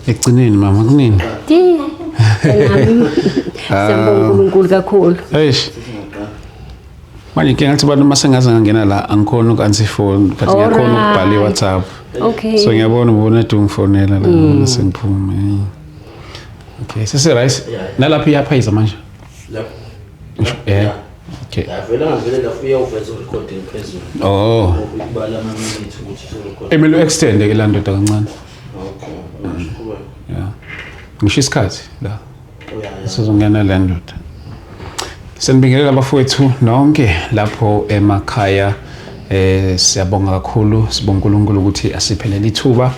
Ekugcineni mama, kunini? Ti. Nami. Siyabonga uNkulunkulu kakhulu. Eish. Manje inkinga ngathi abantu uma sengaze ngangena la, angikhona uku-answer ifoni, but ngiyakhona ukubhala i-WhatsApp. So ngiyabona, ubona ethi ungifonela la, ngibona sengiphume. Okay, sese right. Nalapha iyaphayiza manje. Lapho. Yeah. Okay. Yavela ngavele lafika uveza urecording phezulu. Oh. Ukubala ama-minutes ukuthi usurecord. Emele extend ke la ndoda kancane. Okay. Qhubeka. Yeah. Ngisho isikhathi la. Oh yeah. Sizongena le ndoda. Senibingelela abafowethu nonke lapho emakhaya. Siyabonga kakhulu, sibonga uNkulunkulu ukuthi asiphelele ithuba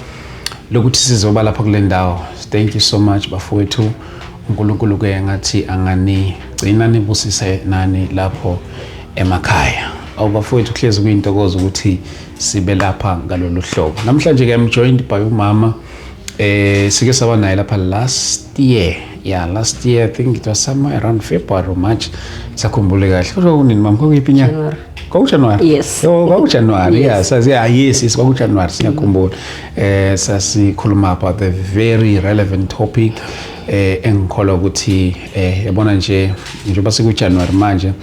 lokuthi sizoba lapha kule ndawo. Thank you so much, bafowethu. uNkulunkulu ke ngathi anganigcina, nibusise nani lapho emakhaya. Awu bafowethu, kuhlezi kuyintokozo ukuthi sibe lapha ngalolu hlobo. Namhlanje ke I'm joined by umama sike saba naye lapha last year. Yeah, last year, I think it was somewhere around February or March. Sakhumbule kahle. Kusho kunini mama? Kwakuyiphi inyanga? January. KwakuJanuary? Yes. Oh, kwakuJanuary. Yes. Yeah, sazi, yeah, yes, kwakuJanuary, siyakhumbula. Sasikhuluma about the very relevant topic engikholwa ukuthi yabona nje, njengoba sekuJanuary manje,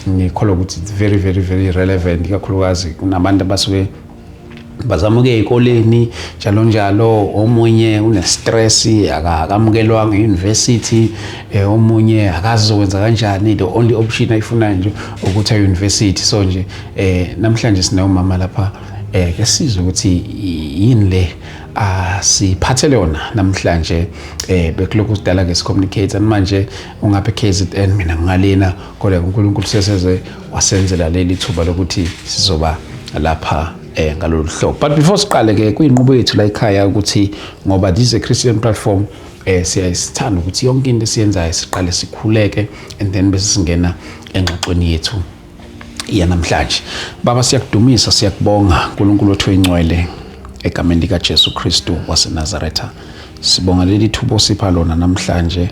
ngikholwa ukuthi it's very, very, very relevant, ikakhulukazi kunabantu abasuke bazama ukuya ey'koleni njalo njalo. Omunye une-stress, akamukelwanga e-university, omunye akazi uzokwenza kanjani, the only option ayifunayo nje ukuthi aye-university. So nje namhlanje sinomama lapha, ke sizwe ukuthi yini le asiphathele yona namhlanje. Bekulokhu sidala ke sicommunicate, manje ungapha KZN, mina ngalena, kodwa uNkulunkulu seseze wasenzela leli thuba lokuthi sizoba lapha ngalolu hlobo. But before siqale ke kuyinqubo yethu la ekhaya ukuthi, ngoba this is a Christian platform, siyasithanda ukuthi yonke into esiyenzayo siqale sikhuleke and then bese singena engxoxweni yethu yanamhlanje. Baba, siyakudumisa, siyakubonga, uNkulunkulu wethu oyingcwele, egameni lika Jesu Kristu waseNazaretha. Sibonga leli thuba osipha lona namhlanje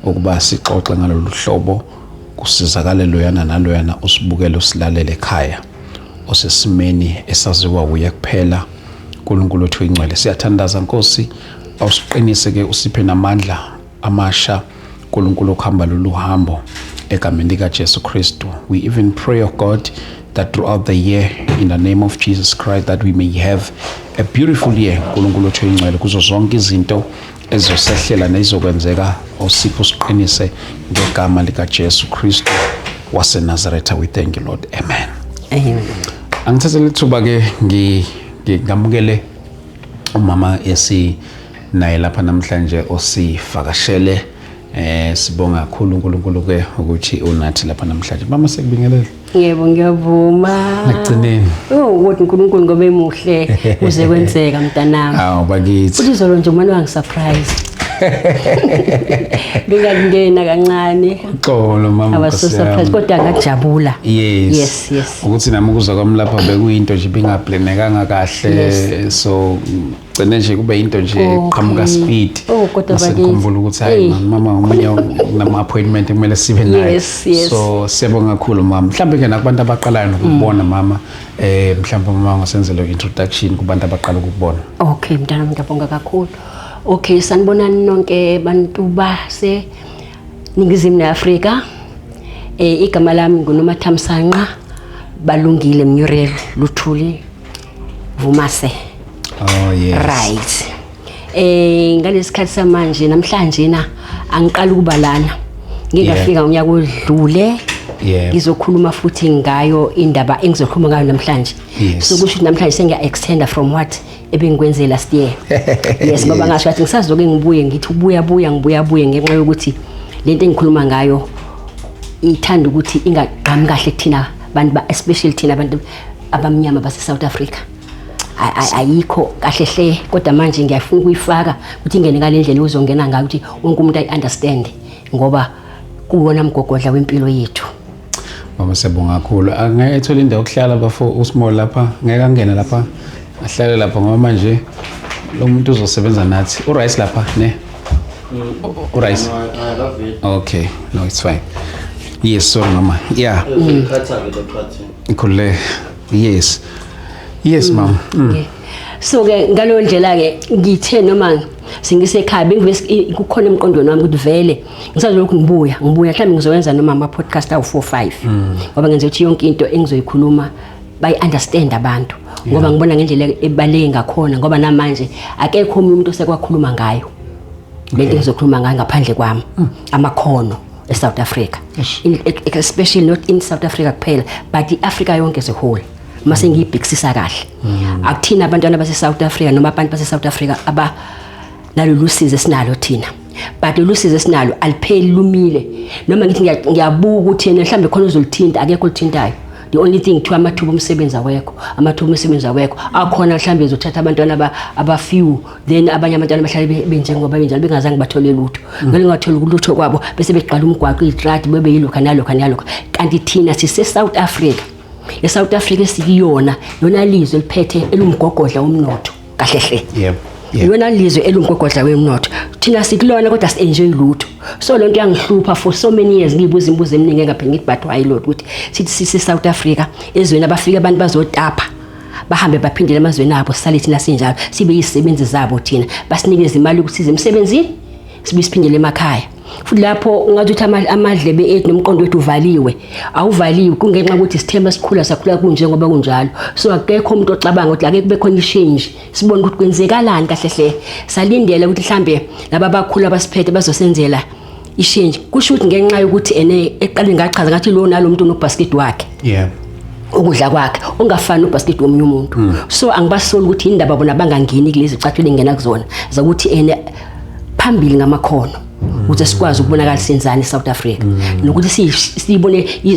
ukuba sixoxe ngalolu hlobo, kusizakale loyana naloyana usibukele, usilalele ekhaya, osesimeni esaziwa uye kuphela. uNkulunkulu wethu oyingcwele, siyathandaza Nkosi, awusiqinise ke, usiphe namandla amasha, uNkulunkulu, okuhamba lolu hambo, egameni lika Jesu Kristu. We even pray, oh God, that throughout the year, in the name of Jesus Christ, that we may have a beautiful year, uNkulunkulu wethu oyingcwele, kuzo zonke izinto ezosehlela nezizokwenzeka. Osipho siqinise ngegama lika Jesu Kristu waseNazaretha. We thank you, Lord. Amen. Amen. Angithathe lethuba ke ngamukele umama esi naye lapha namhlanje osivakashele. Sibonga kakhulu uNkulunkulu ke ukuthi unathi lapha namhlanje. Mama, sekubingelele. Yebo, ngiyavuma. Ekugcineni. Oh, kodwa uNkulunkulu ngoba emuhle uze kwenzeka, mntanami. Awu bakithi. Futhi izolo nje umane wangisurprise. Bengakungena kancane. Xolo mama. I was so Nkosi yami. surprised, kodwa ngajabula. Yes. Yes. Ukuthi nami ukuza kwami lapha bekuyinto nje bingaplanekanga kahle, so gcine nje kube into nje qhamuka speed. Oh, kodwa Mase bakithi. ngikhumbula ukuthi hayi Hey. mama, omunye nama appointment kumele sibe naye. Yes. So siyabonga kakhulu mama. Mhlawumbe ke nakubantu abaqalayo nokubona mama, mhlawumbe mama ungasenzela introduction kubantu abaqala ukubona. Okay mntana, ngiyabonga kakhulu. Okay, sanibonani nonke bantu base Ningizimu neAfrika. Igama lami nguNomathamsanqa Balungile Muriel Luthuli Vumase. Oh yes. Right. Ngalesikhathi samanje namhlanje na angiqala ukuba lana. Ngingafika ngonyaka odlule. Ngizokhuluma futhi ngayo indaba engizokhuluma ngayo namhlanje. So kusho ukuthi namhlanje sengiya extenda from what ebengikwenze last year. Yes, ngoba ngasho ngathi ngisazoke ngibuye, ngithi ubuya buya ngibuya buye, ngenxa yokuthi lento engikhuluma ngayo ithanda ukuthi ingagqami kahle kuthina bantu ba, especially thina abantu abamnyama base South Africa. Ayikho kahle hle, kodwa manje ngiyafuna ukuyifaka ukuthi ingene ngale ndlela uzongena ngayo, ukuthi wonke umuntu ayi-understand, ngoba kuwona mgogodla wempilo yethu. Mama, siyabonga kakhulu. Angeke ethole indawo yokuhlala bafo usmall lapha, ngeke angene lapha, ahlale lapha, ngoba manje lo muntu uzosebenza nathi. Urice lapha ne? Urice. Akaveli. Okay, no, it's fine. Yes, sorry mama. Yeah, Ikhatha-ke le part. ikhulule. Yes, mama. Okay. So ke ngaleyo ndlela ke ngithe noma Singisekhaya bengivese kukhona emqondweni wami ukuthi vele ngisazolokhu ngibuya mhlawumbe ngizowenza noma ama podcast awu 4 5, ngoba ngenza ukuthi yonke into engizoyikhuluma bayi understand abantu, ngoba ngibona ngendlela ebaleke ngakhona, ngoba namanje akekho omunye umuntu osekwakhuluma ngayo lento engizokhuluma ngayo ngaphandle kwami, amakhono eSouth Africa, especially not in South Africa kuphela but iAfrica yonke as a whole. Mase ngiyibhekisisa kahle, akuthina abantwana base South Africa noma abantu base South Africa aba nalolu sizo esinalo thina, but lolu sizo esinalo alipheli, lumile. Noma ngithi ngiyabuka ukuthi yena mhlambe khona uzolithinta, akekho olithintayo. The only thing kuthiwa amathuba omsebenzi awekho, amathuba omsebenzi awekho akhona, mhlambe uzothatha abantwana aba-few, then abanye abantwana bahlale benjengoba benjalo bengazange bathole lutho. Ngale ngatholi lutho kwabo bese beqala umgwaqo, izitradi, bebe yilokho nalokho nalokho. Kanti thina sise South Africa, eSouth Africa esikuyona yona lizwe eliphethe elumgogodla womnotho kahle hle. Yona lizwe elumgogodla womnotho, thina sikulona kodwa si-enjoy lutho. So lento yangihlupha for so many years, ngiyibuza imibuzo eminingi engapheli, ngithi but why Lord ukuthi sithi sise South Africa, ezweni abafika abantu bazotapha bahambe baphindele emazweni abo, sisale thina sinjalo sibe yizisebenzi zabo thina, basinikeze imali ukuthi size emsebenzini sibe siphindele emakhaya. Futhi lapho ungathi ukuthi amadlebe ethu nomqondo wethu uvaliwe, awuvaliwe, kungenxa ukuthi sithemba sikhula sakhula kunjengoba kunjalo. So akekho umuntu ocabanga ukuthi ake kube khona i-change, sibone ukuthi kwenzekalani kahle hle. Salindela ukuthi mhlambe laba abakhulu abasiphethe bazosenzela i-change. Kusho ukuthi ngenxa yokuthi ene eqaleni ngachaza ngathi lo nalo muntu unobasket wakhe, ukudla kwakhe ungafani nobasket womunye umuntu. So angibasoli ukuthi indaba bona bangangeni kulezi cathulo engena kuzona zokuthi ene phambili ngamakhono, ukuthi sikwazi ukubonakala senzani eSouth Africa, nokuthi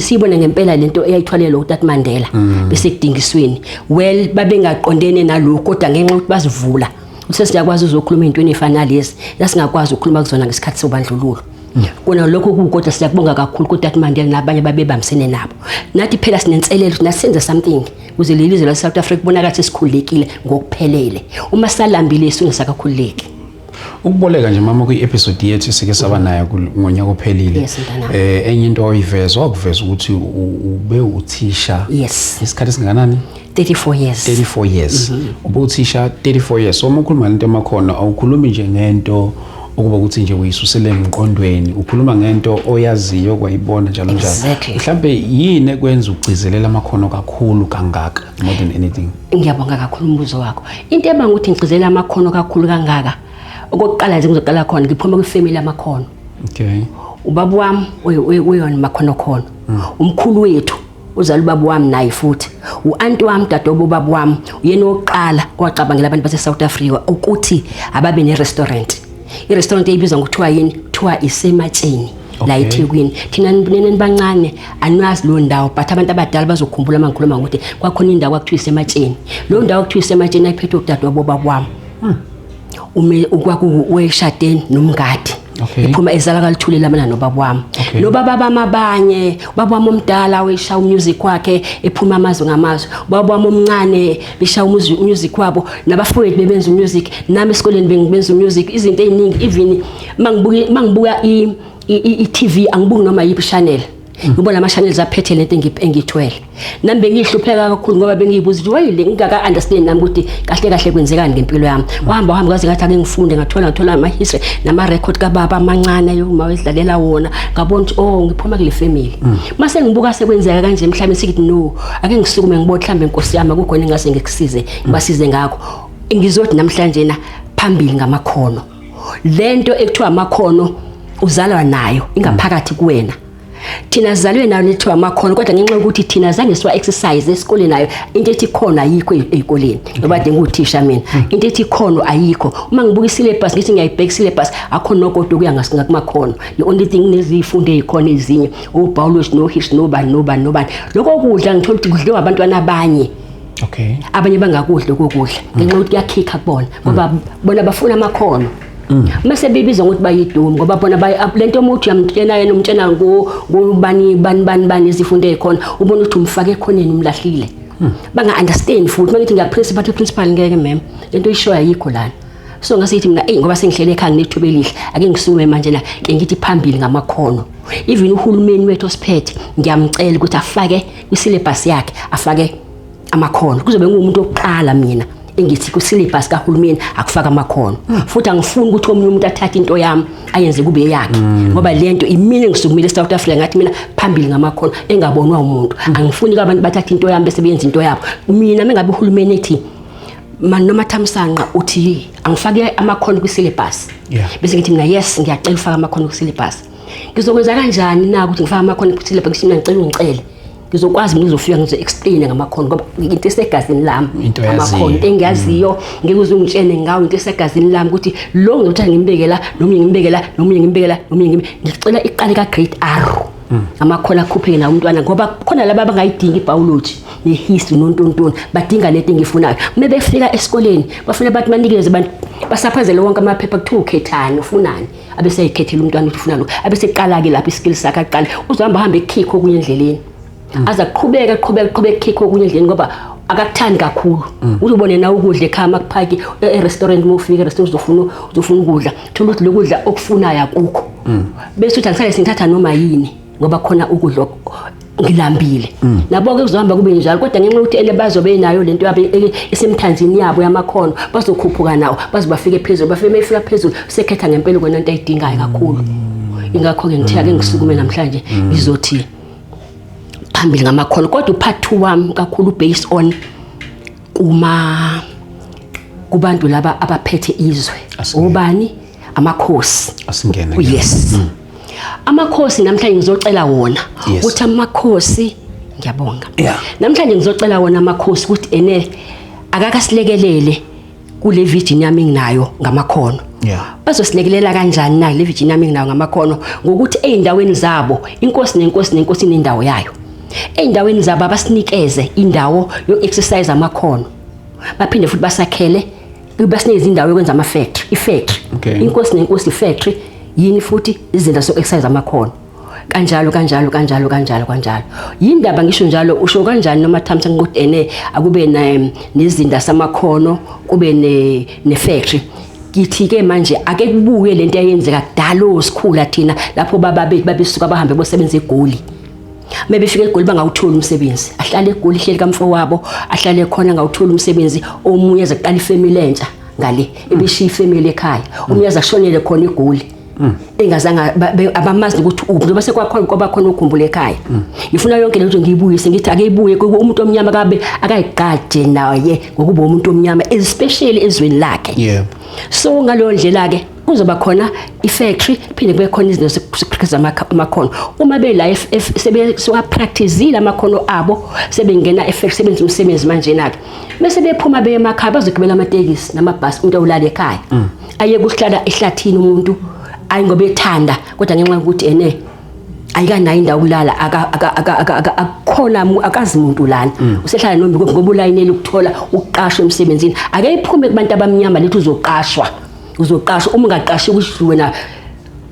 siyibone ngempela lento eyayithwalelwa uTat Mandela bese kudingisweni. Well, babengaqondene nalokho, kodwa ngenxa yokuthi bazivula ukuthi siyakwazi uzokhuluma into efana nalezi lasingakwazi ukukhuluma kuzona ngesikhathi sobandlululo. Kona lokho kukodwa siyakubonga kakhulu kuTat Mandela nabanye babebambisene nabo. Nathi phela sinenselelo ukuthi nasenze something ukuze leli lizwe lase South Africa kubonakala sesikhululekile ngokuphelele. Uma salambile isungesakakhululeki. Ukuboleka nje mama kwi-episode yethu sike saba nayo ngonyaka ophelile, Yes, mntanami. Enye into oyiveza, wakuveza ukuthi ube uthisha isikhathi esingakanani? 34 years. 34 years. Ube uthisha 34 years. So uma ukhuluma ngento emakhono, awukhulumi nje ngento ukuba ukuthi nje uyisusele emqondweni, ukhuluma ngento oyaziyo, kwayibona njalo njalo. Mhlambe yini ekwenza ugcizelela amakhono kakhulu kangaka more than anything? Ngiyabonga kakhulu umbuzo wakho. Into ebanga ukuthi ngigcizelela amakhono kakhulu kangaka, okokuqala nje ngizoqala khona, ngiphuma kwifamily amakhono. Ubaba wami uyona makhono khono. Umkhulu wethu uzala ubaba wami naye futhi. U-anti wami dadobo ubaba wami uyena oqala kwacabangela abantu base South Africa ukuthi ababe ne-restaurant. I-restaurant eyibizwa ngokuthiwa yini? Kuthiwa isematsheni la eThekwini. Thina nina nibancane anazi lo ndawo, but abantu abadala bazokhumbula uma ngikhuluma ngokuthi kwakhona indawo kwakuthiwa isematsheni. Lo ndawo kuthiwa isematsheni ayiphethwe udadewabo baba wami. Ume kwakuweshadeni nomngadi. Iphuma ezala kaLuthuli lamana nobaba wami. Nobaba bami abanye, ubaba wami omdala weshaya umusic wakhe ephuma amazwe ngamazwe. Ubaba wami omncane beshaya umusic wabo, nabafowethu bebenza umusic, nami esikoleni bengibenza umusic, izinto eziningi. Even mangibuka i-TV angibuki noma yiphi channel. Ngibona ama channels aphethe lento engithwele. Nami bengihlupheka kakhulu ngoba bengiyibuza ukuthi why le ngingaka understand nami ukuthi kahle kahle kwenzekani ngempilo yami. Wahamba wahamba kwaze ngathi ake ngifunde, ngathola ama history nama record kababa amancane uma wedlalela wona, ngabona ukuthi oh ngiphuma kule family. Mase ngibuka sekwenzeka kanje emhlabeni, sithi no, ake ngisukume ngibone mhlambe inkosi yami akukhona engase ngikusize, ngibasize ngakho. Ngizothi namhlanje na phambili ngamakhono. Lento ekuthiwa amakhono uzalwa nayo ingaphakathi kuwena. Thina sizalwe nayo lethiwa amakhono, kodwa ngenxa yokuthi thina zange siwa exercise esikoleni nayo into ethi khona ayikho ezikoleni, ngoba de nguthisha mina into ethi khono ayikho. Uma ngibuka isyllabus ngithi ngiyayibheka isyllabus, akho nokodwa kuya ngakumakhono. The only thing nezifundo ezikhona ezinye ubiology no history nobani nobani nobani, lokho kudla ngithola ukuthi kudliwa abantwana abanye. Abanye bangakudli ukudla ngenxa yokuthi kuyakhikha kubona, ngoba bona bafuna amakhono. Mase bebizwa ngokuthi bayidumo ngoba bona lento omuthi uyamtshena yena umtshena ngobani bani bani bani izifundo ezikhona, ubona ukuthi umfake ekhoneni umlahlile. Banga understand futhi mangithi ngiya principal, principal ngeke ma'am lento oyishoyo ayikho lana. So ngase ngithi mina ngoba sengihlele ekhaya nginethuba elihle, ake ngisukume manje la ke ngithi phambili ngamakhono. Even uhulumeni wethu osiphethe ngiyamcela ukuthi afake kwisyllabus yakhe, afake amakhono. Kuzobe ngumuntu oqala mina Engithi ku-syllabus kahulumeni akufaka amakhono, futhi angifuni ukuthi omunye umuntu athathe into yami ayenze kube yakhe, ngoba lento imina engisukumile eSouth Africa, ngathi mina phambili ngamakhono engabonwa umuntu. Angifuni abantu bathathe into yami bese beyenza into yabo. Mina mengabe uhulumeni ethi mani noma Thamsanqa uthi angifake amakhono kwi-syllabus, bese ngithi mina yes, ngiyacela ufake amakhono kwi-syllabus. Ngizokwenza kanjani na ukuthi ngifake amakhono kwi-syllabus? Ngithi mina ngicela ungicele, ngizokwazi mina, ngizofika ngizo-explain ngamakhono, ngoba into esegazini lami. Into oyaziyo. Amakhono, into engiyaziyo, ngeke uze ungitshene ngawo. Into esegazini lami ukuthi lo ngizothi ngimbeke la, nomunye ngimbeke la, nomunye ngimbeke la, nomunye ngicela iqale ka-grade R amakhono akhupheke nawo umntwana, ngoba khona laba abangayidingi i-biology ne-history nontontoni, badinga lento engiyifunayo. Uma befika esikoleni bafuna bathi banikeze abantu basaphazele wonke amaphepha, kuthiwa ukhethani, ufunani, abese eyikhethela umntwana ukuthi ufuna lokhu, abese eqala-ke lapho i-skill sakhe aqale. Uzohamba ahambe ekhikhe okunye endleleni, aze aqhubeke aqhubeke aqhubeke ekhikhe okunye endleleni, ngoba akakuthandi kakhulu. Uzobone na ukudla ekhaya makuphaki e-restaurant, uma ufika e-restaurant uzofuna ukudla, thola ukuthi lokudla okufunayo akukho, bese uthi angisale sengithatha noma yini ngoba khona ukudla ngilambile. Nabo-ke kuzohamba kube njalo, kodwa ngenxa yokuthi ene bazobe nayo lento yabo esemthanjini yabo yamakhono, bazokhuphuka nawo baze bafike phezulu. Bafike, mayifika phezulu sekhetha ngempela kwena into ayidingayo kakhulu. Ingakho-ke ngithe ake ngisukume namhlanje ngizothi phambili ngamakhono. Kodwa u-part 2 wami kakhulu based on kuma kubantu laba abaphethe izwe. Asingene. Ubani? Amakhosi. Asingene ke. Yes, amakhosi namhlanje ngizocela wona ukuthi amakhosi, ngiyabonga. Namhlanje ngizocela wona amakhosi ukuthi ene akakasilekelele kule vision yami enginayo ngamakhono. Bazosilekelela kanjani na le vision yami enginayo ngamakhono? Ngokuthi ey'ndaweni zabo, inkosi nenkosi nenkosi inendawo yayo, ey'ndaweni zabo abasinikeze indawo yoku-exercise amakhono, baphinde futhi basakhele, basinikeze indawo yokwenza ama-factory, i-factory. Inkosi nenkosi i-factory yini, futhi izinto zoku-exercise amakhono, kanjalo kanjalo kanjalo kanjalo kanjalo. Yindaba ngisho njalo, usho kanjani noma Thamsanqa ukuthi ene akube nezinda samakhono, kube ne-factory? Ngithi-ke manje ake kubuye lento eyenzeka kudala sikhula thina, lapho baba bethu babesuka bahambe bosebenza eGoli. Mebefika eGoli bangawutholi umsebenzi, ahlale eGoli, ihleli kamfowabo, ahlale khona angawutholi umsebenzi. Omunye aze kuqala ifamily entsha ngale, ebeshiya ifamily ekhaya, omunye aze ashonele khona eGoli engazange abamazi ukuthi uphi, njengoba sekwakhona kwaba khona ukhumbula ekhaya. Ngifuna yonke lento ngiyibuyise, ngithi ake ibuye umuntu omnyama kabe akayiqaje naye ngokuba umuntu omnyama, especially ezweni lakhe. So ngaleyo ndlela ke kuzoba khona i-factory, phinde kube khona izinto zokupractice amakhono. Uma bela sebesuka-practiceile amakhono abo, sebengena e-factory, sebenza umsebenzi manje-ke, bese bephuma beye emakhaya, bazogibela amatekisi namabhasi, umuntu awulala ekhaya, aye kuhlala ehlathini umuntu, ayi ngoba ethanda, kodwa ngenxa yokuthi ene ayikanayo indawo yokulala, akukhona akazi muntu lana, usehlala noma ikuphi ngoba ulayinele ukuthola ukuqashwa emsebenzini. Ake iphume kubantu abamnyama lethi uzoqashwa, uzoqashwa. Uma ungaqashi kusho wena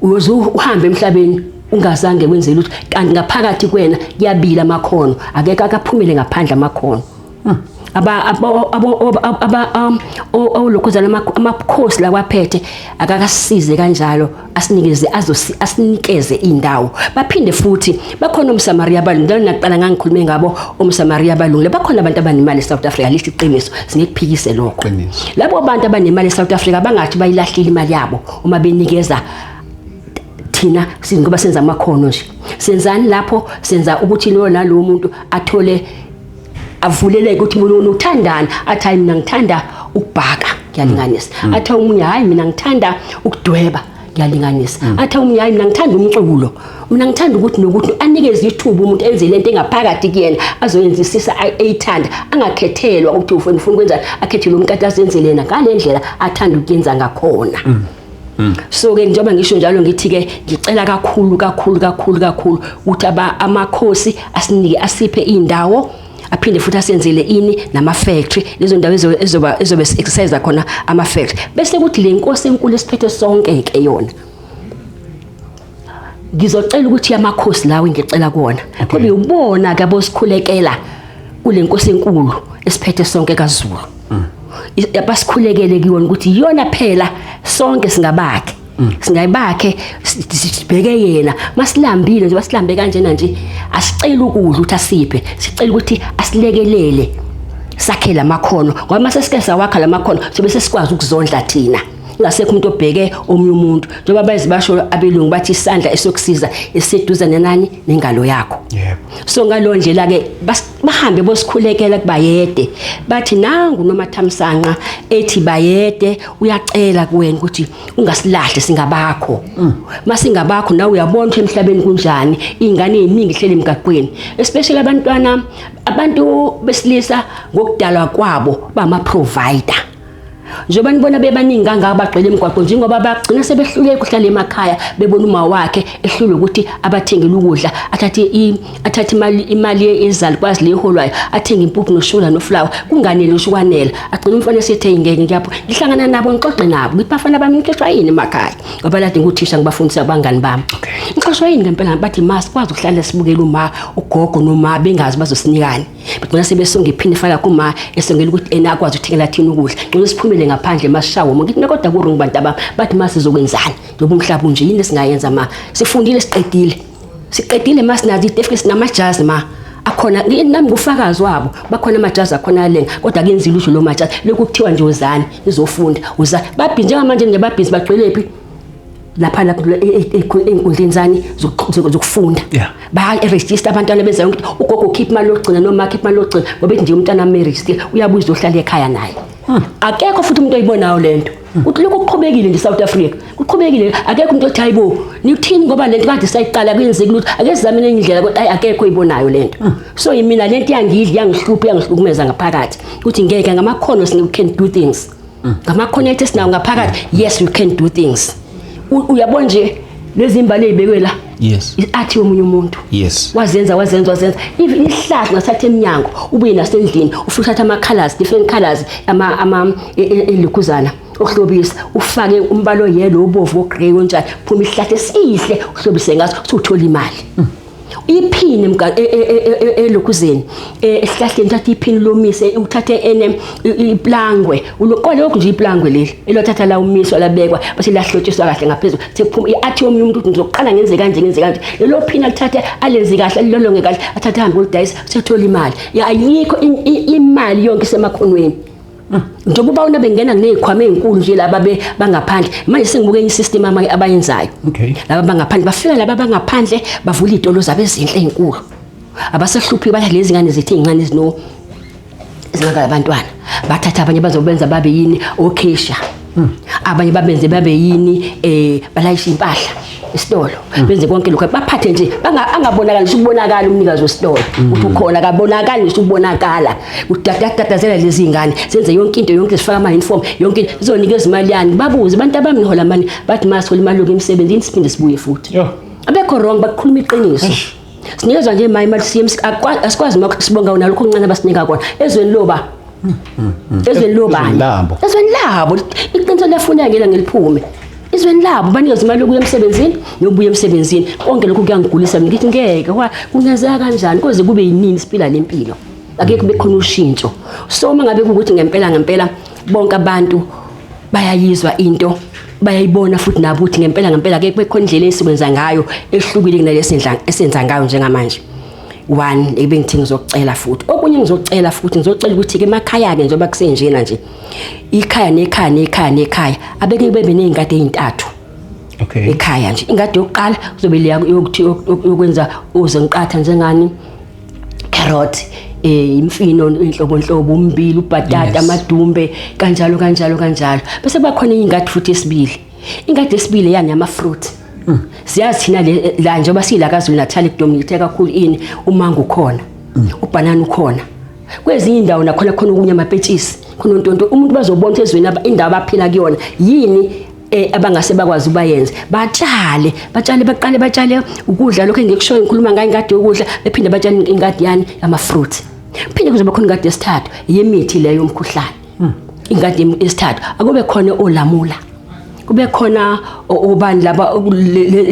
uyoze uhambe emhlabeni ungazange wenze lutho, kanti ngaphakathi kwena kuyabila amakhono. Akeke akaphumele ngaphandle amakhono. Aba abo abo aba olokhuzana amakhosi lakwaphethe akakasize kanjalo, asinikeze azosi asinikeze indawo. Baphinde futhi bakhona umSamaria balungile, nakuqala ngangikhulume ngabo umSamaria balungile. Bakhona abantu abanemali eSouth Africa, lithi iqiniso, singekuphikise lokho. Qiniso. Labo bantu abanemali eSouth Africa bangathi bayilahlile imali yabo uma benikeza thina, ngoba senza amakhono nje. Senzani lapho? Senza ukuthi lo nalowo muntu athole, avuleleke ukuthi mina uthandani, athi hayi, mina ngithanda ukubhaka, ngiyalinganisa. Athi omunye hayi, mina ngithanda ukudweba, ngiyalinganisa. Athi omunye hayi, mina ngithanda umculo, mina ngithanda ukuthi nokuthi. Anikeze ithuba umuntu enze lento engaphakathi kuyena azoyenzisisa eyithanda, angakhethelwa ukuthi ufuna ukwenza, akhethelwe umuntu kade azenzele yena ngale ndlela athanda ukuyenza ngakhona. So ke njengoba ngisho njalo, ngithi ke ngicela kakhulu kakhulu kakhulu kakhulu ukuthi amakhosi asinike, asiphe indawo, aphinde futhi asenzele ini nama factory, lezo ndawo ezoba ezobe exercise khona ama factory. Bese kuthi le nkosi enkulu esiphethe sonke ke yona, ngizocela ukuthi amakhosi lawo ngicela kuwona kube ubona ke abosikhulekela kule nkosi enkulu esiphethe sonke kaZulu. Abasikhulekele kuyona ukuthi iyona phela sonke singabakhe, singayibakhe, sibheke yena masilambile nje, basilambe kanjena nje, asicela ukudla ukuthi asiphe, sicela ukuthi asilekelele. Sakhe lamakhono, ngoba mase sike sawakha lamakhono sobe sesikwazi ukuzondla thina, ingasekho umuntu obheke omunye umuntu. Njengoba bayizi basho abelungu bathi isandla esokusiza esiseduze nenani nengalo yakho. So ngaleyo ndlela-ke bahambe bosikhulekela kubayede, bathi nangu Nomathamsanqa ethi bayede uyacela kuwena ukuthi ungasilahle, singabakho. Masingabakho nawe uyabona ukuthi emhlabeni kunjani, iy'ngane ey'ningi ihleli emgaqweni, especially abantwana, abantu besilisa ngokudalwa kwabo bama-provider. Njengoba nibona bebaningi kangaka bagcwele emgwaqo, njengoba bagcina sebehluleka ukuhlala emakhaya, bebona uma wakhe ehlulwe ukuthi abathengele ukudla, athathe imali yezalukwazi le eholwayo, athenge impuphu noshukela nofulawa, kunganeli ngisho ukwanela, agcina umfana esethe ngeke ngiyapho. Ngihlangana nabo, ngixoxe nabo, ngithi bafana bami, nixoshwa yini emakhaya? Ngoba lade nguthisha, ngibafundisa abangani bami. Nixoshwa yini ngempela? Bathi ma sikwazi ukuhlala sibukele uma ugogo noma bengazi bazosinikani, bagcina sebesonga iphini faka kuma esongela ukuthi ena akwazi ukuthengela thina ukudla, ngcono siphumele ngaphandle masishawe uma. Ngithi kodwa ku-wrong bantu abami. Bathi ma sizokwenzani njengoba umhlaba unje, yini esingayenza ma sifundile, siqedile ma sinazo itefu, sinamajazi ma akhona, nami ngufakazi wabo, bakhona amajazi akhona alenga, kodwa akuyenzi lutho lo majazi. Lokhu kuthiwa nje uzani nizofunda, uza babhizi njengamanje nje, babhizi bagcwele phi lapha lapha ey'nkundleni zani zokufunda. Baya-register abantwana, benza yonke into. Ugogo ukhipha imali yokugcina noma akhipha imali yokugcina, ngoba ethi nje umntwana ame-register uyabuza uzohlala ekhaya naye. Akekho futhi umuntu oyibonayo le nto ukuthi lokhu kuqhubekile nje South Africa, kuqhubekile. Akekho umuntu othi hayibo, nikuthini, ngoba lento kade sayiqala kuyenzeki lutho, ake sizame enye indlela, kodwa hayi, akekho oyibonayo le nto. So mina lento iyangidla, iyangihlupha, iyangihlukumeza ngaphakathi ukuthi ngeke ngamakhono we can do things ngamakhono ethu esinawo ngaphakathi. Yes, we can do things. Uyabona nje lezi imbali ey'bekwe la, i-art yomunye umuntu. Wazenza, wazenza, wazenza. Even isihlahla ngasatha eminyango, ubuye nasendlini, ufike uthatha ama-colors, different colors, ama elukhuzana okuhlobisa, ufake umbala oyelo, obovu, o-grey, onjani, phuma isihlahla esihle, uhlobise ngaso, usuthola imali. Iphini elokhuzeni esihlahleni, uthathe iphini lomise, uthathe ene iplangwe, uloqole lokhu nje iplangwe leli elothatha la umiswa labekwa, bese lahlotshiswa kahle ngaphezulu, sekuphuma i-art yomunye umuntu ukuthi ngizoqala ngenze kanje, ngenze kanje. Lelo phini alithathe, alenze kahle, alilolonge kahle, athathe ahambe olidayisa, sethola imali. Ya, ayikho imali yonke isemakhonweni. Njengoba ubona bengena ney'khwama ey'nkulu nje laba bangaphandle manje, sengibuke enye isystem abayenzayo. Laba bangaphandle bafika, laba bangaphandle bavula iy'tolo zabo ezinhle ey'nkulu, abasehluphi, bathi lezi ngane zethu ey'ncane ezino ezingaka abantwana, bathatha abanye bazobenza babe yini, o-cashier, abanye babenze babe yini, balayisha impahla esitolo, benze konke lokho, baphathe nje angabonakali ngisho ukubonakala umnikazi wesitolo ukuthi ukhona, akabonakali ngisho ukubonakala. Udadatadazela lezi ngane zenze yonke into, yonke zifaka ama-uniform, yonke into, zizonikeza imali yani. Babuze abantu abami, nihola mani? Bathi masithola imali yokuya emsebenzini siphinde sibuye futhi. Abekho wrong, bakukhuluma iqiniso. Sinikezwa nje imali, imali siye asikwazi uma sibonga nalokho okuncane abasinika kona ezweni loba, ezweni lobani? Ezweni labo. Ezweni labo. Iqiniso liyafuneka ngela ngeliphume. Ezweni labo banikeza imali yokuya emsebenzini nokubuya emsebenzini. Konke lokhu kuyangigulisa mina, ngithi ngeke kungenzeka kanjani, koze kube yinini siphila le mpilo, akekho bekhona ushintsho? So uma ngabe kuwukuthi ngempela ngempela bonke abantu bayayizwa into, bayayibona futhi nabo ukuthi ngempela ngempela akekho bekhona indlela esikwenza ngayo ehlukile kunalesi esenza ngayo njengamanje. One, ebengithi ngizocela futhi okunye, ngizocela futhi, ngizocela ukuthi-ke emakhaya-ke, njengoba kusenjena nje, ikhaya nekhaya nekhaya nekhaya, abeke bebe ney'ngadi ey'ntathu ekhaya nje. Ingadi yokuqala kuzobe leya yokuthi yokwenza uzenqatha, njengani, carrot, imfino inhlobonhlobo, umbila, ubhatata, amadumbe, kanjalo kanjalo kanjalo. Bese kuba khona ingadi futhi esibili, ingadi esibili yani ama fruit. Siyazi thina la njengoba sila KwaZulu Natal kudominate kakhulu ini, umango ukhona, ubhanana ukhona, kwezinye indawo nakhona khona okunye, amapetshisi khona, ontonto. Umuntu bazobona ukuthi ezweni indawo abaphila kuyona yini abangase bakwazi ukubayenze, batshale, batshale, baqale batshale ukudla lokho engikushoyo, ngikhuluma ngayo ingadi yokudla, bephinde batshale ingadi yani yama-fruit. Phinde kuzoba khona ingadi yesithathu yemithi leyo yomkhuhlane. Ingadi yesithathu akube khona olamula. Kube khona obani laba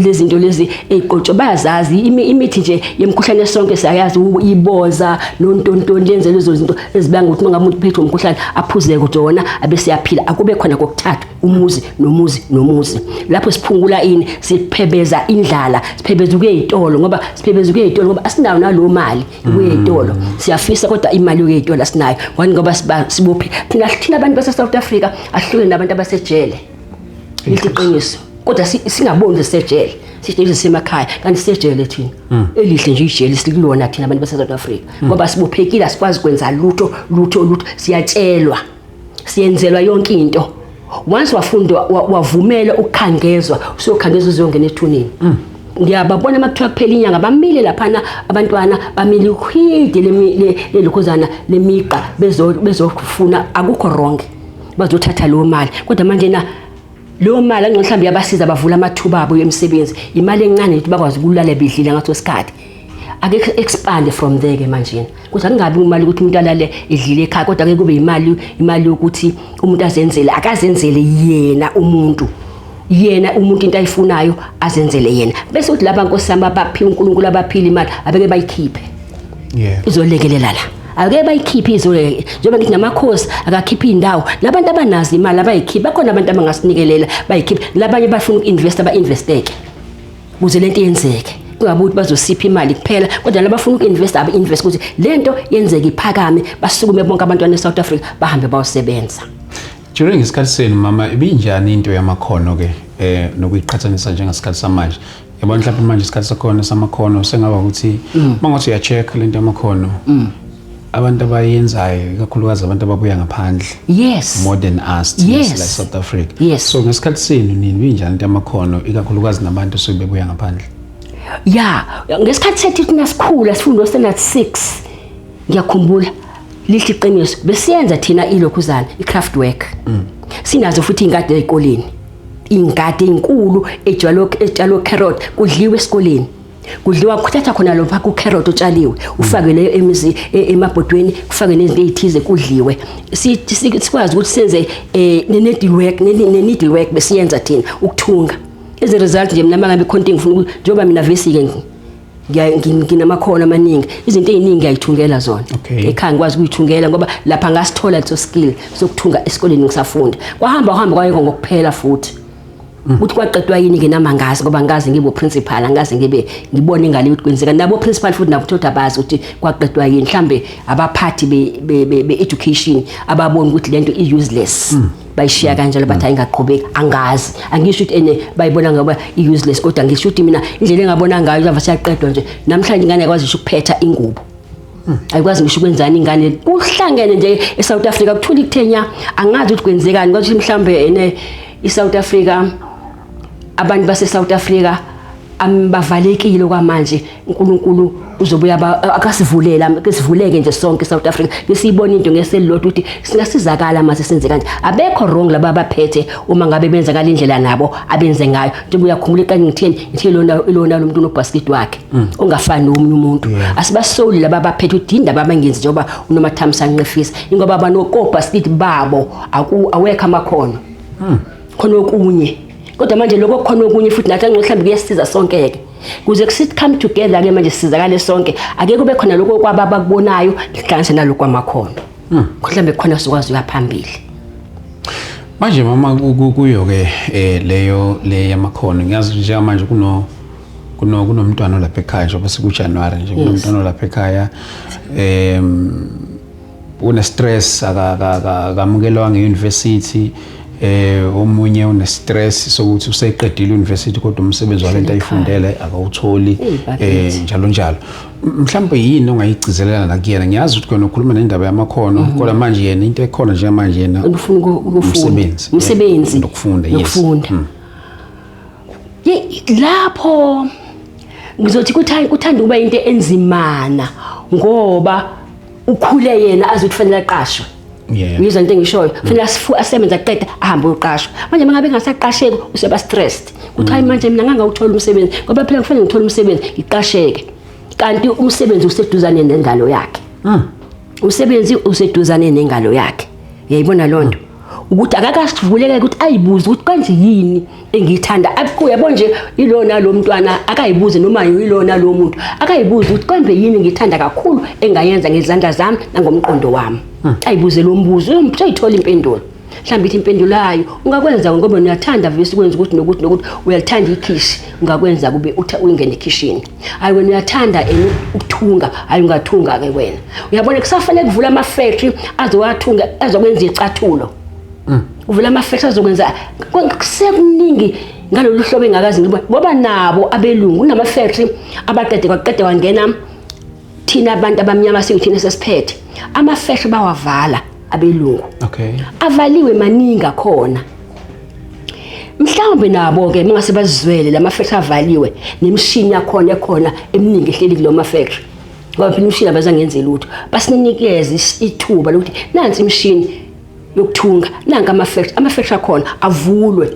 lezinto lezi eziqotsho bayazazi imithi nje yemikhuhlane sonke siyayazi, iboza nontontoni, lenze lezo zinto ezibanga ukuthi mangabe umuntu uphethwe umkhuhlane aphuze kujona abese yaphila. Akube khona kokuthathu, umuzi nomuzi nomuzi, lapho siphungula ini, siphebeza indlala, siphebeza ukuya ezitolo, ngoba siphebeza ukuya ezitolo ngoba asinayo nalo mali ukuya ezitolo. Siyafisa kodwa imali yokuya ezitolo asinayo, ngoba sibophe thina abantu base South Africa ahlukene nabantu abasejele. Iqiniso, kodwa singaboni sejele, sithi sisemakhaya kanti sejele thina. Elihle nje ijele sikulona thina abantu base South Africa, ngoba sibophekile, asikwazi kwenza lutho lutho lutho, siyatshelwa, siyenzelwa yonke into. Once wafunda wavumela ukukhangezwa, usuyokhangezwa uzongena ethuneni. Ngiyababona makuthiwa kuphela inyanga bamile laphana abantwana, bamile ihidi lelokhuzana lemigqa bezofuna, akukho wrong, bazothatha leyo mali. Kodwa manje na leyo mali angcono mhlawumbe yabasiza bavula amathuba abo emisebenzi, imali encane ukuthi bakwazi ukulala bedlile ngaso sikhathi. Ake expand from there ke manje, ukuthi akungabi imali ukuthi umuntu alale edlile ekhaya, kodwa ake kube imali yokuthi umuntu azenzele, akazenzele yena umuntu, yena umuntu into ayifunayo azenzele yena, bese uthi laba nkosi yami abaphiwe uNkulunkulu, abaphila imali abeke bayikhiphe. Izolekelela la, ake bayikhiphe izolekelela, njengoba ngithi namakhosi akakhiphe indawo, labantu abanazo imali abayikhiphe, bakhona abantu abangasinikelela bayikhiphe, labanye bafuna uku-investa ba-investeke ukuze lento yenzeke, kungabe ukuthi bazosipha imali kuphela, kodwa labafuna uku-investa abe-invest ukuthi lento yenzeke, iphakame, basukume bonke abantwana e-South Africa bahambe bayosebenza. During isikhathi senu mama, ibinjani into yamakhono ke nokuyiqhathanisa njengesikhathi samanje? Yabona mhlawumbe manje isikhathi sakhona samakhono sengaba ukuthi mangathi uya-check lento yamakhono, abantu abayenzayo ikakhulukazi abantu ababuya ngaphandle more than us thina la South Africa. So ngesikhathi senu nini ibinjani into yamakhono, ikakhulukazi nabantu osuke bebuya ngaphandle? Ya, ngesikhathi sethu thina sikhula sifunda standard 6, ngiyakhumbula, lihle iqiniso, besiyenza thina ilokhuzana i-craft work. Sinazo futhi ingadi ezikoleni, ingadi ezinkulu ejwalo carrot, kudliwe esikoleni, kudliwa, kuthatha khona lapha ku carrot otshaliwe, ufake leyo emizi emabhodweni, kufake nezinto ezithize, kudliwe. Sikwazi ukuthi senze ne-needle work, ne-needle work besiyenza thina, ukuthunga. As a result nje mina mangabe khona into engifuna, njengoba mina vesi-ke nginamakhono amaningi, izinto ey'ningi ngiyayithungela zona ekhaya, ngikwazi ukuyithungela ngoba lapha ngasithola leso skill sokuthunga esikoleni ngisafunda. Kwahamba kuhamba kwayekho ngokuphela futhi ukuthi kwaqedwa yini-ke nami angazi, ngoba angazi ngibe principal, angazi ngibe ngibone ingane ukuthi kwenzeka nabo principal futhi nabo ukuthi abazi ukuthi kwaqedwa yini. Mhlambe abaphathi be-education ababona ukuthi lento i-useless, bayishiya kanjalo, bathi ayingaqhubeki. Angazi, angisho ukuthi ene bayibona ngoba i-useless, kodwa ngisho ukuthi mina indlela engabona ngayo yava siyaqedwa nje. Namhlanje ingane ayikwazi ngisho ukuphetha ingubo, ayikwazi ngisho ukwenzani ingane. Kuhlangene nje eSouth Africa, kuthula ikuthenya, angazi ukuthi kwenzekani, kodwa mhlambe ene iSouth Africa, abantu base South Africa bavalekile kwamanje. uNkulunkulu uzobuya akasivulela, kesivuleke nje sonke eSouth Africa, besiyibona into ngeselilodwa ukuthi singasizakala mase senze kanje. Abekho wrong laba abaphethe uma ngabe benza ngalendlela nabo abenze ngayo. Njengoba uyakhumbula iqale ngitheni, ngithe lona lo muntu unobasket wakhe ongafani nomunye umuntu. Asibasoli laba abaphethe ukuthi indaba abangenzi njengoba uNomathamsanqa efisa, ingoba banokobasket babo, awekho amakhono khona okunye. Kodwa manje lokho kukhona okunye futhi nathi angcono mhlawumbe kuyasisiza sonke-ke, kuze kusithi come together ke manje sisizakale sonke. Ake kube khona lokho kwaba abakubonayo kuhlanganise nalokhu kwamakhono, mhlawumbe khona sikwazi ukuya phambili. Manje mama, kuyo ke leyo le yamakhono, ngiyazi njengamanje kuno kuno kunomntwana lapha ekhaya, njengoba sikuJanuary nje, kunomntwana lapha ekhaya une stress, akamukelwanga e-university, omunye une stress sokuthi useqedile university kodwa umsebenzi walento ayifundele akawutholi, njalo njalo. Mhlawumbe yini ongayigcizelela la kuyena? Ngiyazi ukuthi kona ukhuluma nendaba yamakhono, kodwa manje yena into ekhona njengamanje yena ufuna ukufunda. Umsebenzi. Umsebenzi. Nokufunda, yes. Nokufunda. Ye, lapho ngizothi kuthanda ukuba into enzimana, ngoba ukhule yena azi ukuthi kufanele aqashwe. Uyizwa into engishoyo? Kufanele asebenze aqede, ahambe uyoqashwa. Manje mangabe engasaqasheki useba stressed ukuthi hayi, manje mina ngangawuthola umsebenzi, ngoba phela kufanele ngithole umsebenzi ngiqasheke, kanti umsebenzi useduzane nengalo yakhe. Umsebenzi useduzane nengalo yakhe, uyayibona loo nto? Ukuthi akakasivuleke ukuthi ayibuze ukuthi kanje yini engiyithanda. Uyabo nje ilona lo mntwana akayibuze, noma yilona lo muntu akayibuze ukuthi kambe yini ngiyithanda kakhulu engayenza ngezandla zami nangomqondo wami. Ayibuze lo mbuzo, uzoyithola impendulo. Mhlawumbe ithi impendulo yayo ungakwenza ngoba uyathanda vese ukwenza ukuthi nokuthi nokuthi, uyalithanda ikhishi, ungakwenza kube ungene ekhishini. Hayi, wena uyathanda ukuthunga, hayi ungathunga ke wena. Uyabona, kusafanele kuvula ama-factory azowathunga, azokwenza icathulo. Uvula ama-factory azokwenza kusekuningi ngalolu hlobo engakazi ngibona, ngoba nabo abelungu kunama-factory abaqede kwaqede wangena thina abantu abamnyama, singithina sesiphethe ama-factory, bawavala abelungu. Avaliwe maningi akhona. Mhlawumbe nabo-ke mangase bazizwele la ma-factory avaliwe nemishini yakhona ekhona eminingi ehleli kulo ma-factory, ngoba phela imishini abazangenze lutho, basinikeze ithuba lokuthi nansi imishini yokuthunga, nanka ama-factory, ama-factory akhona avulwe,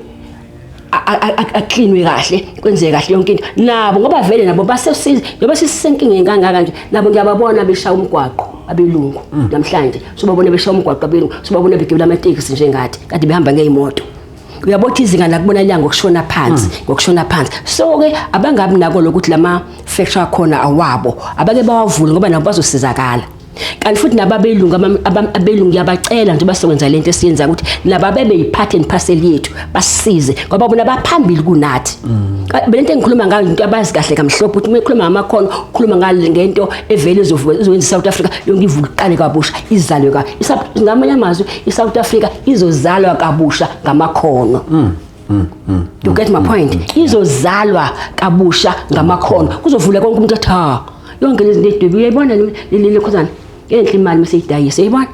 aklinwe kahle, kwenzeke kahle yonke into nabo, ngoba vele nabo basesiza njengoba sisisenkingeni kangaka nje. Nabo ngiyababona beshaya umgwaqo abelungu namhlanje, sobabona beshaya umgwaqo abelungu, sobabona begibela amatekisi njengathi kade behamba ngey'moto. Uyabona izinga lakubona liya ngokushona phansi, ngokushona phansi. So-ke abangabi nako lokuthi lama factory akhona awabo, abake bawavule ngoba nabo bazosizakala. Kanti futhi nababelungu, abelungu ngiyabacela nje basokwenza lento esiyenza ukuthi nabo bebe yi-part and parcel yethu, basisize ngoba bona baphambili kunathi. Lento engikhuluma ngayo into abazi kahle kamhlophe ukuthi uma ukhuluma ngamakhono, ukhuluma ngale ngento evele izovuka izokwenza iSouth Africa yonke ivuke iqale kabusha, izalwe ka ngamanye amazwi iSouth Africa izozalwa kabusha ngamakhono. You get my point? Izozalwa kabusha ngamakhono, kuzovula konke. Umuntu athi ha, yonke lezi zinto edwebi, uyayibona le khosana enhle imali mase idayisa, uyayibona,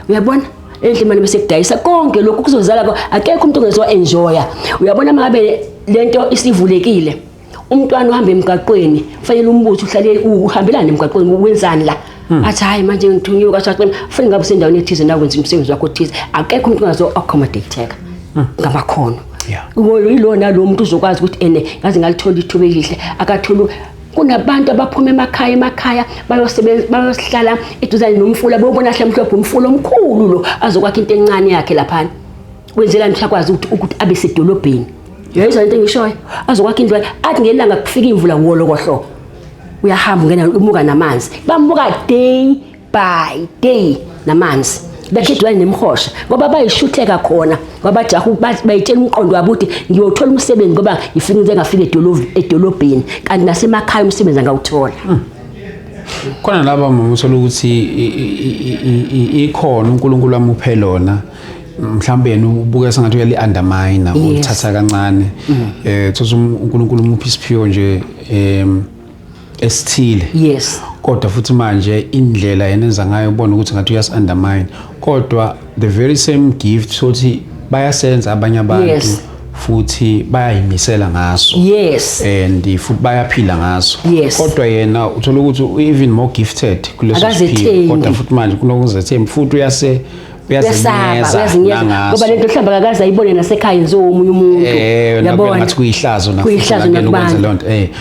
uyabona enhle imali mase kudayisa konke lokhu kuzozala akekho umuntu ongezo enjoya. Uyabona, mangabe lento isivulekile, umntwana uhamba emgaqweni, kufanele umbuzo uhlale uhambelane emgaqweni, wenzani la? Athi hayi, manje ngithunyiwe kasaqini, kufanele ngabe usendaweni ethize nakwenza umsebenzi wakho othize. Akekho umuntu ongazo accommodate-eka ngamakhono. Yilona lo muntu uzokwazi ukuthi ene ngaze ngalithola ithuba elihle akatholi. Kunabantu abaphuma emakhaya bayosebenza, bayosihlala eduzane nomfula, beyobona hle mhlophe umfula omkhulu lo, azokwakha into encane yakhe laphana, kwenzelani? Ukuthi akwazi ukuthi abe sedolobheni. Uyayizwa into engishoyo? Azokwakha indlu, athi ngelanga kufika imvula, wolokohlo, uyahamba ungena umuka namanzi, bamuka day by day namanzi, bekhedwane nemhosha ngoba bayishutheka khona, ngoba bajaha bayitshela umqondo wabo ukuthi ngiyothola umsebenzi ngoba ngifika ngize ngafika edolobheni, kanti nasemakhaya umsebenzi angawuthola. Khona laba mama uthola ukuthi ikhona uNkulunkulu amuphe lona, mhlawumbe yena ubuka sengathi uyali undermine, ulithatha kancane. Thola uNkulunkulu umuphi isiphiwo nje esithile, kodwa futhi manje indlela yena enza ngayo ubona ukuthi ngathi uyasi undermine, kodwa the very same gift sothi bayasenza abanye abantu, futhi bayayimisela ngaso, and futhi bayaphila ngaso, kodwa yena uthola ukuthi even more gifted kuleso siphiwo, Akazethembi. kodwa futhi manje kunokuzethemba futhi uyase Uyasaba. Uyazenyeza. Uyazinyeza ngoba nangaso. lento mhlawumbe akakaze ayibone nasekhaya yenziwe omunye umuntu. Uyabona ngathi kuyihlazo na futhi Kuyihlazo nakuyena ukwenza nakubantu. leyo nto.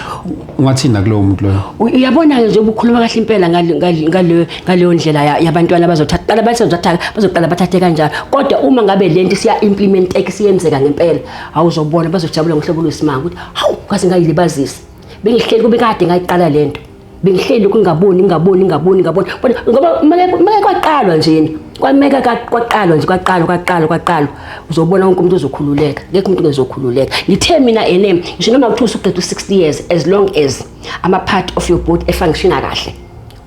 Ungathini nakulowo muntu loyo? Uyabona-ke nje, ubukhuluma kahle impela ngaleyo ndlela yabantwana bazothatha, qala basezothatha, bazoqala bathathe kanjalo, kodwa uma ngabe lento isiya-implementeka, isiyenzeka ngempela, awuzobona bazojabula ngohlobo lwesimanga ukuthi hawu, ngaze ngayilibazisa, bengihleli kube kade ngayiqala lento, bengihleli lokhu ngingaboni, ngingaboni, ngingaboni, ngingaboni. Bona, ngoba make kwaqalwa njena, kwameka kwaqalwa nje, kwaqalwa, kwaqalwa, kwaqalwa, uzobona wonke umuntu uzokhululeka, ngekho umuntu ongezokhululeka. Ngithe mina ene ngisho noma kuthiwa usuqeda u-60 years, as long as ama-part of your body efunctiona kahle,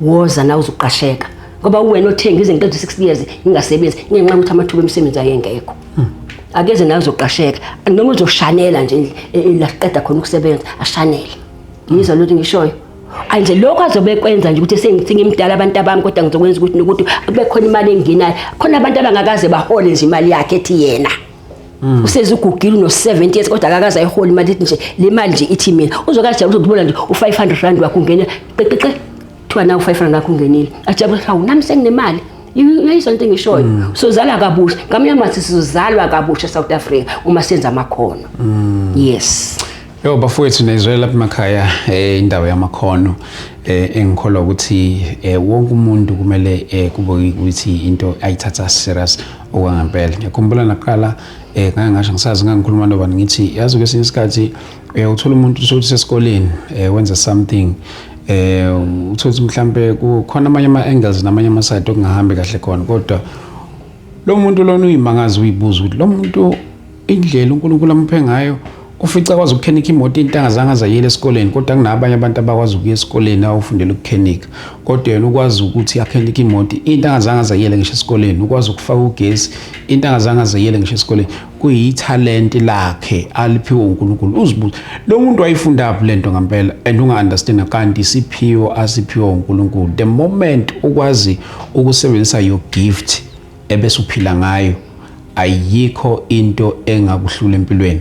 woza na uzoqasheka, ngoba uwena othe ngize ngiqede u-60 years ngingasebenzi ngenxa yokuthi amathuba emisebenzi ayengekho. Akeze nawe uzoqasheka, noma uzoshanela nje la siqeda khona ukusebenza, ashanele. Ngizwa lutho ngishoyo ayi nje lokho azobe kwenza nje ukuthi sengimdala abantu abami, kodwa ngizokwenza ukuthi nokuthi kube khona imali engenayo. Khona abantu abangakaze bahole nje imali yakhe ethi yena useze ugugile, uno-70 years, kodwa akakaze ayihole imali ethi nje le mali nje ithi mina uzokajabula, uzokubona nje u-500 rand wakho ungena qeqeqe, kuthiwa nawe u-500 rand wakho ungenile, ajabule, hawu, nami senginemali. Uyayizwa into engishoyo? Sozala kabusha, ngamanye amazwi sizozalwa kabusha eSouth Africa uma senza amakhono. Yes. Yo bafowethu, nizwe lapha emakhaya indaba yamakhono engikholwa ukuthi wonke umuntu kumele kube ukuthi into ayithatha serious okwangempela. Ngiyakhumbula naqala ngake ngasho, ngisazi ngangikhuluma nobani, ngithi yazi kwesinye isikhathi uthola umuntu usothi sesikoleni wenza something, uthola ukuthi mhlambe kukhona amanye ama-angles namanye ama-side okungahambi kahle khona, kodwa lo muntu lona uyimangazi, uyibuza ukuthi lo muntu indlela uNkulunkulu amuphe ngayo, ufica akwazi ukukhenika imoto, into angazange azayele esikoleni, kodwa kunabanye abantu abakwazi ukuya esikoleni awufundela ukukhenika, kodwa yena ukwazi ukuthi akhenike imoto, into angazange azayele ngisho esikoleni, ukwazi ukufaka ugesi, into angazange azayele ngisho esikoleni. Kuyithalente lakhe aliphiwe uNkulunkulu. Uzibuza lo muntu wayifunda phi lento ngempela, and unga-understand kanti isiphiwo asiphiwe uNkulunkulu. The moment ukwazi ukusebenzisa your gift ebese uphila ngayo, ayikho into engakuhlula empilweni.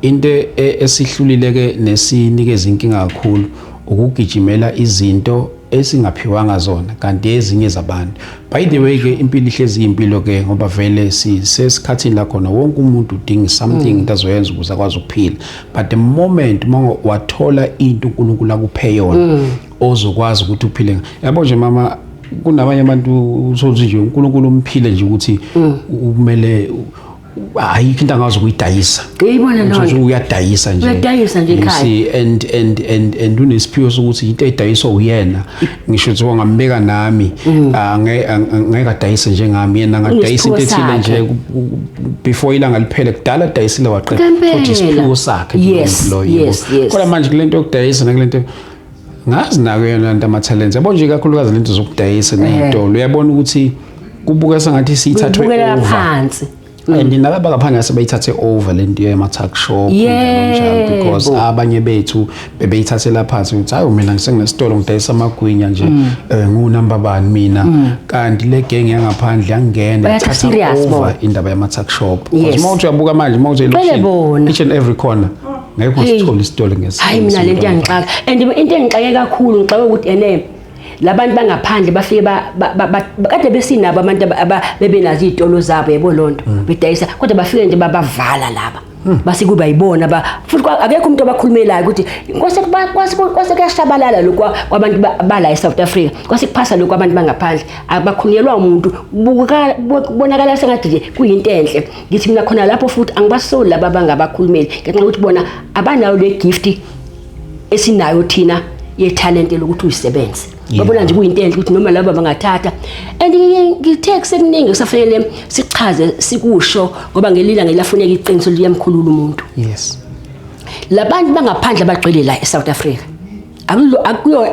Into esihlulile ke nesinikeza inkinga kakhulu ukugijimela izinto esingaphiwanga zona kanti ezinye zabantu. By the way ke, impilo ihlezi impilo ke, ngoba vele sisesikhathini la khona wonke umuntu udinga something, into azoyenza ukuze akwazi ukuphila. But the moment uma wathola into uNkulunkulu akuphe yona ozokwazi ukuthi uphile, yabo nje mama, kunabanye abantu uthola nje uNkulunkulu umphile nje ukuthi kumele ayikho into angazi ukuyidayisa. Uyibona loo nto. Uyadayisa nje. Uyadayisa nje You ekhaya. see, and unesiphiwo sokuthi into edayiswa uyena, ngisho ukuthi wangambeka nami angeke adayise njengami, yena angadayisa into Unesiphiwo ethile nje sakhe. before ilanga liphele kudala adayisile waqeda. Ngempela. Futhi isiphiwo sakhe loyo, yebo. Yes. Kodwa manje kule nto yokudayisa nakule nto ngazi nako yona nto ama-talents, yabo nje, kakhulukazi lento zokudayisa ney'tolo, uyabona ukuthi kubuka sengathi siyithathwe Kubukela over phansi. And nalaba ngaphandle sebeyithathe over lento yema-tuck shop njalo njalo, because abanye bethu bebeyithathela phansi ukuthi hayi, mina ngisenginesitolo ngidayisa amagwinya nje, ngunamba bani mina, kanti le genge yangaphandle yangena Bayathatha yathatha serious over bona. indaba yama-tuck shop, because uma uthi uyabuka manje, uma uthi Cele elokishini, bona. each and every corner ngeke Hey. usithole isitolo. Hayi, mina lento iyangixaka, and into engixake kakhulu, ngixake ukuthi ene labantu bangaphandle bafike kade besinabo abantu bebenazo iy'tolo zabo, yebo loo nto, bedayisa, kodwa bafike nje babavala laba, base kuba yibona ba futhi akekho umuntu obakhulumelayo ukuthi kwase kuyashabalala lokhu kwabantu bala e-South Africa, kwase kuphasa lokhu abantu bangaphandle, abakhulunyelwa umuntu. Kubonakala sengathi nje kuyinto enhle. Ngithi mina khona lapho futhi angibasoli laba abangabakhulumeli, ngenxa yokuthi bona abanayo le gift esinayo thina yethalente lokuthi uyisebenze. Babona nje kuyinto enhle ukuthi noma laba bangathatha. And ngithe kusekuningi kusafanele sichaze, sikusho, ngoba ngelila ngelafuneka iqiniso liyamkhulula umuntu. Labantu bangaphandle abagcwele la eSouth Africa, akuyo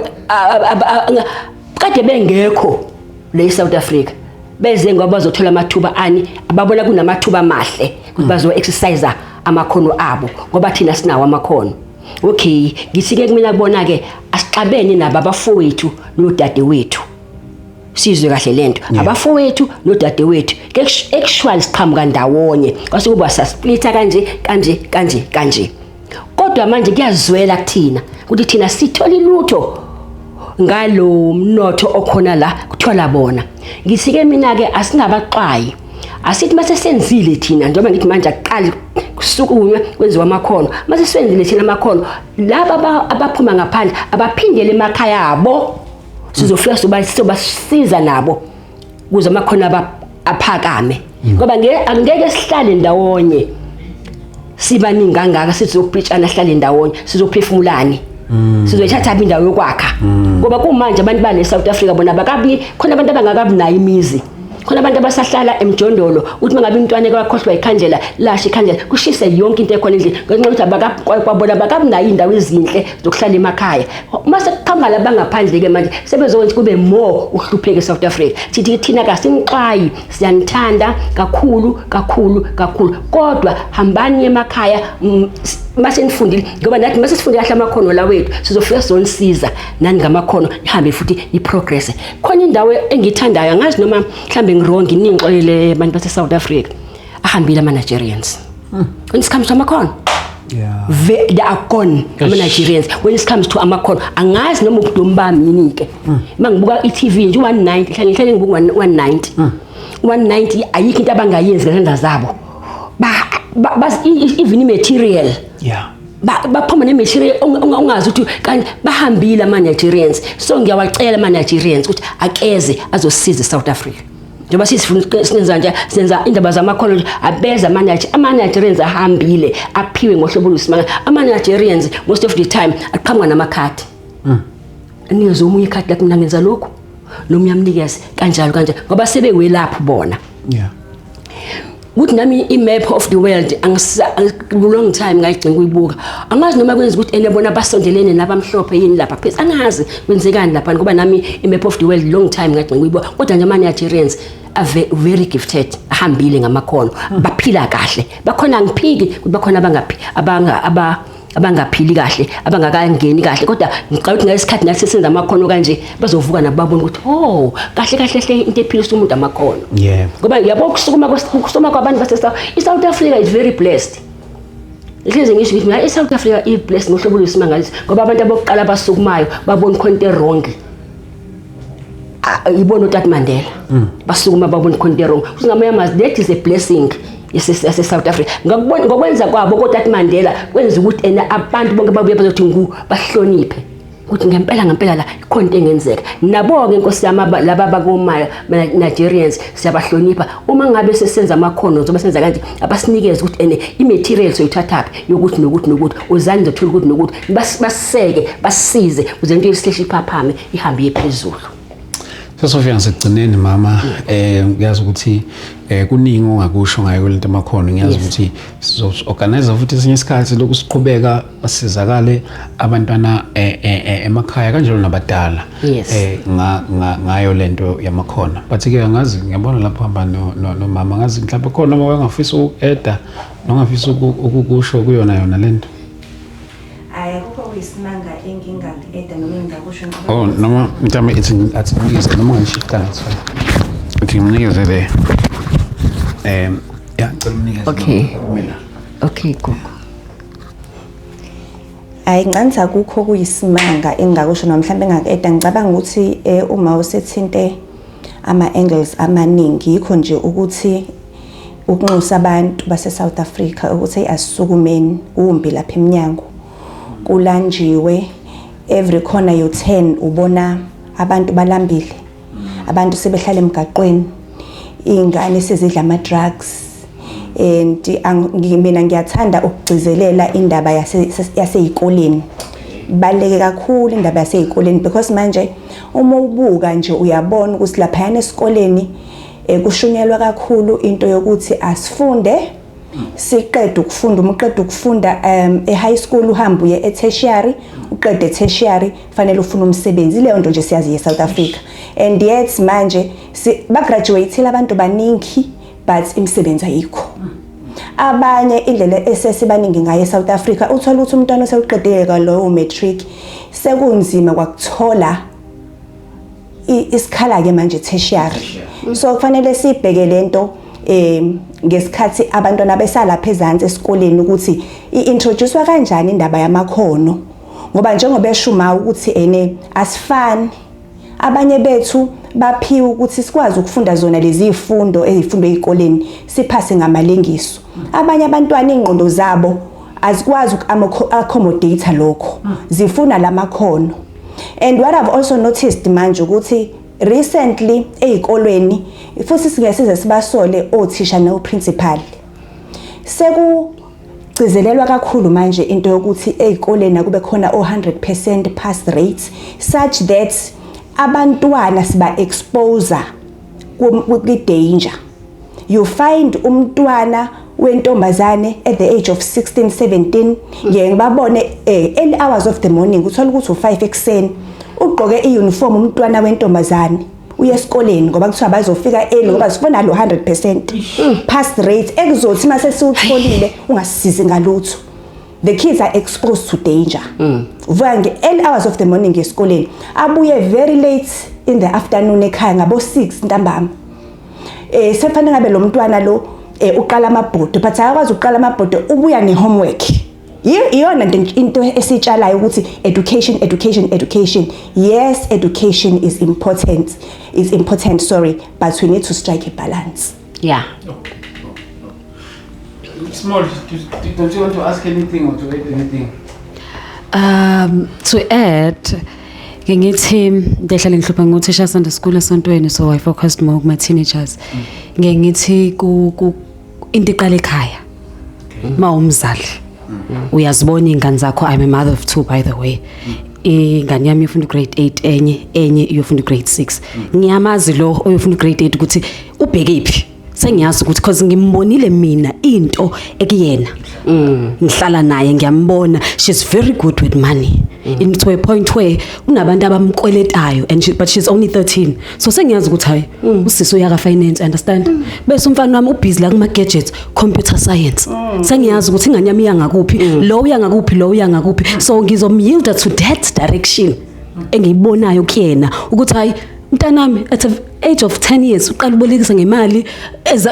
kade bengekho le eSouth Africa, beze ngoba bazothola amathuba ani, ababona kunamathuba amahle ukuthi bazo exercise amakhono abo, ngoba thina sinawo amakhono. Okay, ngithi ke kumina kubona ke asixabene nabo abafowethu nodadewethu, sizwe kahle lento, abafowethu nodadewethu ke, actually siqhamuka ndawonye, kwase kuba sasplitha kanje kanje kanje kanje, kodwa manje kuyazwela kuthina ukuthi thina sithola ilutho ngalo mnotho okhona la kuthola bona. Ngithi-ke mina-ke asingabaxwayi, asithi mase senzile thina, njengoba ngithi manje akuqali kusukunywe kwenziwa amakhono, mase senzile thina amakhono, laba abaphuma ngaphandle abaphindele emakhaya abo, sizofika sobasiza nabo ukuze amakhono aphakame, ngoba angeke sihlale ndawonye sibaningi kangaka sizopitshana, sihlale ndawonye, sizophefumulani, sizoyithatha phi indawo yokwakha? Ngoba kumanje abantu bale South Africa bona bakabi khona, abantu abangakabi nayo imizi khona, abantu abasahlala emjondolo, uthi mangabe intwana kwakhohlwa ikhandlela, lasha ikhandlela, kushise yonke into ekhona endlini, ngenxa yokuthi kwabona bakabi nayo indawo ezinhle zokuhlala emakhaya. Mase kuqhamuka labangaphandle ke manje sebezokwenza kube more uhlupheke eSouth Africa. Sithi thina kasinixwayi, siyanithanda kakhulu kakhulu kakhulu, kodwa hambani emakhaya mase nifundile, ngoba nathi mase sifunde kahle amakhono la wethu, sizofika sizonisiza nani ngamakhono, nihambe futhi niprogress. Khona indawo engiyithandayo, angazi noma mhlambe ngiwrong, ningixolele abantu base South Africa, ahambile ama Nigerians when it comes to amakhono. They are gone ama-Nigerians when it comes to amakhono. Angazi noma ubudomi bami yini-ke, uma ngibuka i-TV nje u-190, ngihlale ngihlale ngibuka 190 190, ayikho into abangayenzi ngezandla zabo. Even i-material. Baphuma ne-material ongazi ukuthi kanti bahambile ama-Nigerians. So ngiyawacela ama-Nigerians ukuthi akeze azosiza e-South Africa, njengoba sisifuna sinenza nje, senza indaba zamakhono nje, abeza ama-Nigerians ahambile, aphiwe ngohlobo olusimanga. Ama-Nigerians most of the time aqhamuka namakhadi, anikeze omunye ikhadi lakhe, mina ngenza lokhu, noma uyamnikeza kanjalo kanjalo, ngoba sebewelapho bona. Kuthi nami i-map of the world long time ngayigcina ukuyibuka. Angazi noma kwenza ukuthi ene bona basondelene nabamhlophe yini lapha phezulu, angazi kwenzekani lapha, ngoba nami i-map of the world long time ngayigcina ukuyibuka. Kodwa nje ama-Nigerians are very gifted, ahambile ngamakhono, baphila kahle. Bakhona, angiphiki ukuthi bakhona abangaphi abanga aba abangaphili kahle, abangakangeni kahle, kodwa ngicabanga ukuthi ngalesikhathi nathi sesenza amakhono kanje, bazovuka nabo babone ukuthi, oh, kahle kahle hle, into ephilisa umuntu amakhono. Ngoba yabo ukusukuma kwabantu base i-South Africa is very blessed. Hlezi ngisho ukuthi mina i-South Africa i-blessed ngohlobo oluyisimangaliso, ngoba abantu abokuqala abasukumayo babona khona into e-wrong. Ah, ibona utata Mandela, basukuma babona khona into e-wrong. Futhi ngamanye amazwi, that is a blessing yase South Africa. Ngakubona ngokwenza kwabo kotata Mandela kwenza ukuthi ena abantu bonke babuye bazothi ngu bahloniphe ukuthi ngempela ngempela la ikhona into engenzeka. Nabo-ke, nkosi yami, laba bakoma Nigerians siyabahlonipha. Uma ngabe sesenza amakhono, njengoba senza kanje, abasinikeze ukuthi ene i-material soyithathaphi yokuthi nokuthi nokuthi, uzani nizothola ukuthi nokuthi, baseke, basisize ukuze into yesihlehla iphaphame, ihambe iye phezulu. Sesofika ngasekugcineni, mama. Ngiyazi ukuthi kuningi ongakusho ngayo lento amakhono. Ngiyazi ukuthi sizo-organize futhi esinye isikhathi lokhu siqhubeka, basizakale abantwana emakhaya kanjalo nabadala ngayo lento yamakhono. But ke angazi, ngiyabona lapho hamba nomama, ngazi mhlawumbe khona noma wengafisa uku-eda nongafisa ukukusho kuyona yona lento. Hayi, akukho okuyisimanga engingaku-eda noma engingakusho. Oh, noma mhlawumbe ithi athi nginikeze noma ngishifta ngathi. Uthi nginikeze le. Ya, ngicela umnikeze. Okay. Mina. Okay, gogo. Hayi, ngicanisa akukho okuyisimanga engingakusho noma mhlawumbe engaku-eda. Ngicabanga ukuthi uma usethinte ama-angles amaningi, yikho nje ukuthi ukunxusa abantu base-South Africa ukuthi hey, asisukumeni, kumbi lapha eminyango, kulanjiwe. Every corner you turn ubona abantu balambile, abantu sebehlala emgaqweni, iy'ngane sezidla ama-drugs. And mina ngiyathanda ukugcizelela indaba yasey'koleni. Ibaluleke kakhulu indaba yasey'koleni, because manje uma ubuka nje uyabona ukuthi laphayana esikoleni kushunyelwa kakhulu into yokuthi asifunde, siqede ukufunda. Uma uqeda ukufunda e-high school, uhambe uye e-tertiary, uqede e-tertiary, fanele ufune umsebenzi. Leyo nto nje siyazi ye-South Africa. And yet manje bagraduate abantu baningi, but imisebenzi ayikho. Abanye, indlela esesibaningi ngayo eSouth Africa, uthola ukuthi umntwana osewuqedile lowo matric, sekunzima kwakuthola isikhala ke manje tertiary. So kufanele sibheke lento ngesikhathi abantwana besalapha ezantsi esikoleni, ukuthi i-introducewa kanjani indaba yamakhono, ngoba njengoba eshuma ukuthi ene asifani, abanye bethu baphiwe ukuthi sikwazi ukufunda zona lezi zifundo ezifundwe ezikoleni, siphase ngamalengiso. Abanye abantwana ingqondo zabo azikwazi uku-accommodate lokho, zifuna lamakhono. And what I've also noticed manje ukuthi recently ezikolweni futhi, singeke size sibasole othisha no-principal, sekugcizelelwa kakhulu manje into yokuthi ezikoleni akube khona o-100% pass rates, such that abantwana siba expose kwi-danger. You find umntwana wentombazane at the age of 16, 17, ngiye ngibabone early hours of the morning, uthola ukuthi u5 ekuseni ugqoke i-uniform umntwana wentombazane, uye esikoleni, ngoba kuthiwa bazofika early ngoba sifuna lo 100% pass rate ekuzothi mase siwutholile ungasisizi ngalutho. The kids are exposed to danger. Uvuka nge-early hours of the morning esikoleni, abuye very late in the afternoon ekhaya ngabo 6 ntambama. Sefanele ngabe lo mntwana lo uqala amabhodo, but akakwazi ukuqala amabhodo, ubuya ne-homework. Iyona into esitshalayo ukuthi education, education, education. Yes, education is important, is important, sorry, but we need to strike a balance. Small, don't you want to ask anything or to add anything? To add, ke ngithi into ehlale ngihlupha nguthisha Sunday school esontweni, so I focused more kuma teenagers. Ngeke ngithi ku into iqala ekhaya. Ma umzali uyazibona ingane zakho. I'm a mother of two, by the way. Ingane yami ifunda grade 8, enye iyofunda grade 6. Ngiyamazi lo oyofunda grade 8 ukuthi ubheke phi. Sengiyazi ukuthi, because ngimbonile mina into ekuyena, ngihlala naye, ngiyambona, she's very good with money, in to a point where kunabantu abamkweletayo but she's only 13. So sengiyazi ukuthi hayi, usisi uyaka finance, understand? Bese umfana wami ubusy la kuma gadgets, computer science. Sengiyazi ukuthi ingane yami iya ngakuphi, lo uya ngakuphi, lo uya ngakuphi, so ngizomyielda to that direction engiyibonayo kuyena ukuthi hayi, mntanami at a age of 10 years uqala ubolekisa ngemali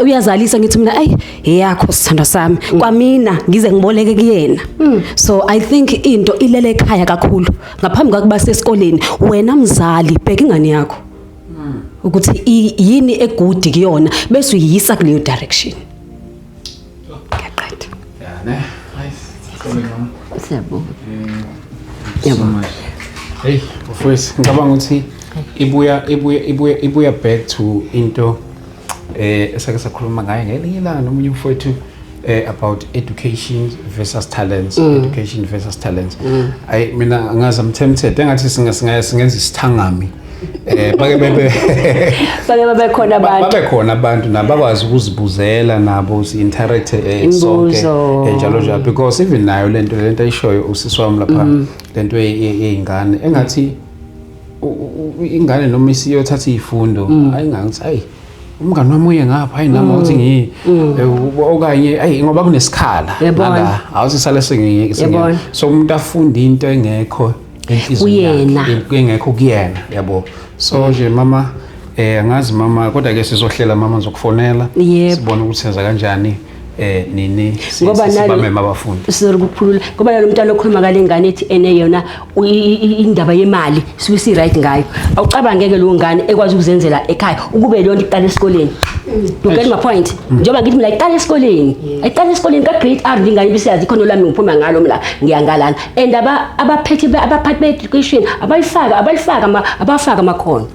uyazalisa. Ngithi mina, ayi, eyakho, sithandwa sami, kwamina ngize ngiboleke kuyena. So I think into ilele ekhaya kakhulu ngaphambi kwakuba sesikoleni. Wena mzali, bheka ingane yakho ukuthi yini egood kuyona, bese uyiyisa kuleyo direction. Ngiyaqeda. Yeah, ne? Nice. Sibonge, mama. Siyabonga. So much. Hey, mfowethu, ngicabanga ukuthi ibuya back to into esake sakhuluma ngayo ngelinye ilanga nomunye umfowethu about education versus talents, education versus talents. Ayi, mina angazi, I'm tempted engathi singenza isithangami bake bebe Bake babe khona abantu. Babe khona abantu nabakwazi ukuzibuzela nabo, si-interact sonke. Imibuzo. Njalo njalo, because even nayo lento ayishoyo usisi wami lapha, lento yey'ngane, engathi ingane noma isiyothatha iy'fundo, ayingangithi, "Ayi, umngani wami uye ngapha, hayi, nami awuthi ngiyi," okanye ayi, ngoba kunesikhala Yabona. nala, awuthi sale Yabona. So umuntu afunda into engekho enhliziyweni Kuyena. yakhe, engekho kuyena, yabo. So nje mama, angazi mama, kodwa ke sizohlela mama, ngizokufonela. Sibone ukuthi senza kanjani, nini, Ngoba sibameme abafundi. Sorry ukuphulula, ngoba nalo mntwana okhuluma ngale ngane ethi ene yona indaba yemali suke si-right ngayo, awucabangeke leyo ngane ekwazi ukuzenzela ekhaya ukube leyo nto iqala esikoleni. You get my point? Njengoba ngithi mina iqala esikoleni, ayiqala esikoleni ka-grade R lingane, ibisiyazi ikhono lami, ngiphuma ngalo mina, ngiyangalana. And abaphethe, abaphathi be-education abayifaka, abayifaka abafaka amakhono,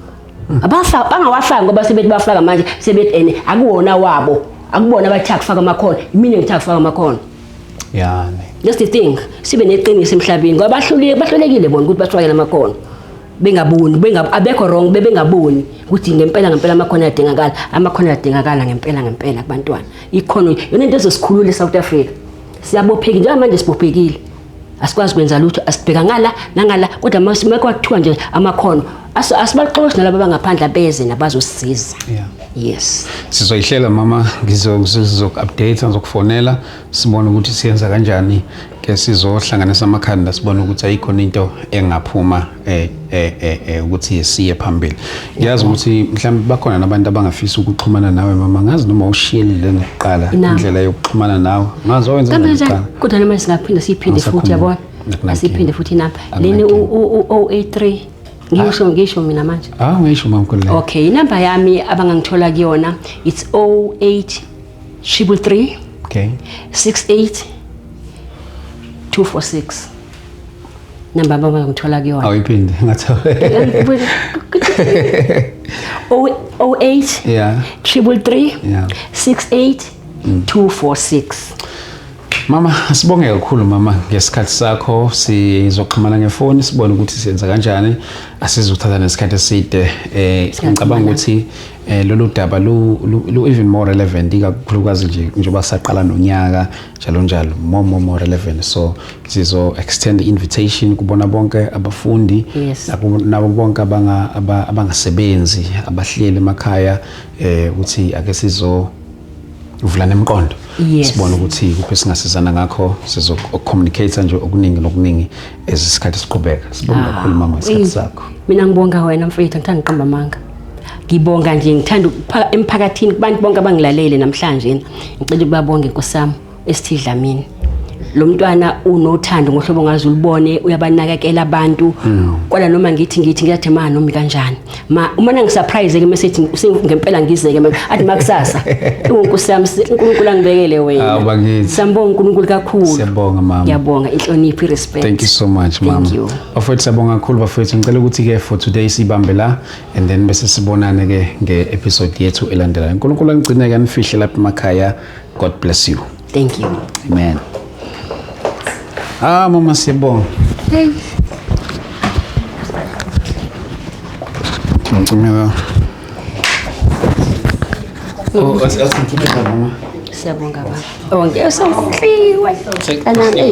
abafaka, bangawafaki, ngoba sebethi bafaka manje, sebethi ene akuwona wabo, akubona abathi akufaka amakhono. Mina ngithi akufaka amakhono. Yani. That's the thing, sibe neqiniso emhlabeni, ngoba bahluleke, bahlulekile bona ukuthi basifakele amakhono, bengaboni, abekho wrong, bebengaboni ukuthi ngempela ngempela amakhono ayadingakala, amakhono ayadingakala ngempela ngempela kubantwana. Ikhono yona into ezosikhulula eSouth Africa. Siyabophekile njengamanje, sibophekile, asikwazi kwenza lutho, asibheka ngala nangala, kodwa makwathiwa nje amakhono, asibaxoshi nalabo abangaphandle abeze nabazosisiza. Yes. Sizoyihlela mama, ngizoku-update, ngizokufonela, sibone ukuthi siyenza kanjani ke, sizohlanganisa amakhanda, sibone ukuthi ayikhona into engaphuma ukuthi siye phambili. Ngiyazi ukuthi mhlawumbe bakhona nabantu abangafisa ukuxhumana nawe mama, ngazi noma ushiyelile nokuqala indlela yokuxhumana nawe, ngazi owenza Kambe njani njani kuqala. Kodwa noma singaphinda siyiphinde futhi. Angisakhulumi. Yabona. Akunankinga. Asiphinde futhi inamba leni, Akunankinga. u-083, ngisho mina manje. Ah, ngisho mama Nkululeko. Okay, inamba yami abangangithola kuyona, it's 08 333 68 246, namba abangangithola kuyona. Awuyiphinde ngathi. 08 333 68 246. Mama, sibonge kakhulu mama ngesikhathi sakho. Sizoxhumana ngefoni, sibone ukuthi siyenza kanjani. Asizuthatha nesikhathi eside. Ngicabanga ukuthi lolu daba lu even more relevant, ikakhulukazi nje njengoba saqala nonyaka, njalo njalo, more relevant. So sizo extend the invitation kubona bonke abafundi nabo bonke abangasebenzi, abahleli emakhaya, ukuthi ake sizo uvula nemiqondo, sibone ukuthi kuphi singasizana ngakho. Sizo communicate nje okuningi nokuningi ezisikhathi siqhubeka. Sibonga kakhulu mama isikhathi sakho. Mina ngibonga wena mfethu, ngithanda ngiqamba amanga, ngibonga nje, ngithanda emphakathini, kubantu bonke abangilalele namhlanje, ngicela ukubabonga, inkosi yami esithi Dlamini. Lo mntwana unothando ngohlobo ngaze ulibone, uyabanakekela abantu. Kwala noma ngithi ngiyathi ma noma kanjani. Ma uma nangisurprise ke mase ngempela ngizeke manje athi makusasa. Unkosi yami, uNkulunkulu angibekele wena. Awu, bakithi. Siyambonga uNkulunkulu kakhulu. Siyabonga, mama. Ngiyabonga, inhlonipho, irespect. Thank you so much, mama. Thank you. Bafowethu, siyabonga kakhulu bafowethu. Ngicela ukuthi ke for today sibambe la and then bese sibonane ke nge-episode yethu elandelayo. uNkulunkulu anigcine ke, anifihle lapha emakhaya. God bless you. Thank you. Amen. Ah, mama, siyabonga. Hey. Ngicimela. Oh, asingithumela mama. Siyabonga baba. Oh, ngeke sawuhliwe. Kanami.